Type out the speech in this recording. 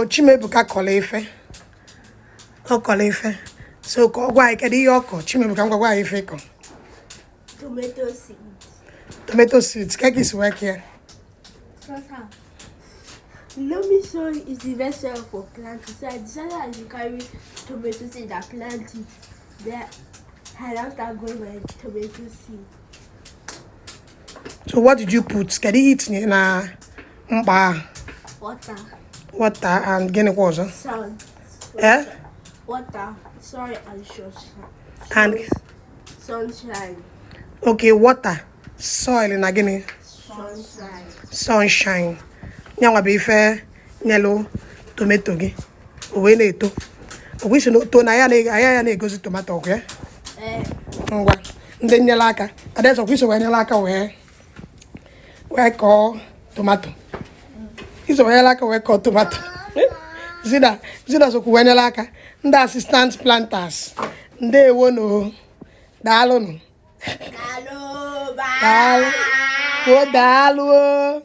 So Chimebuka kọrọ ife, ọ kọrọ ife, so ka ọ gwa anyị kedu ihe ọ kọ. Chimebuka, ngwa, gwa anyị ife ị kọ. Tomato seeds. Tomato seeds. Ka ka isi wee kee? Loamy soil is the best soil for planting. So I decided I should carry tomato seed and plant it. Then I now start growing my tomato seed. So what did you put? Kedu ihe itinye na mkpa ahụ? Water, Water and gịnịkwa ọzọ? Sand, Eh? Water, soil and sunshine. And Sunshine. Okay, water, soil na gịnị? Sunshine. Sunshine. Nyanwa bụ ife nyelụ tomato gị o wee na-eto. O isi na o na ya na anya ya na-egosi tomato ọkụ ya. Eh, Ngwa, ndị nyere aka, Adaeze, ọkwa iso wee nyere aka wee kọọ tomato? Iso wee nyere aka wee kọọ tomato? Zida, Zida sokwu wee nyere aka. Ndị assistant planters, ndewonu, daalụnụ. Daalụ, bye. Daalụ. Kwuo daalụ o.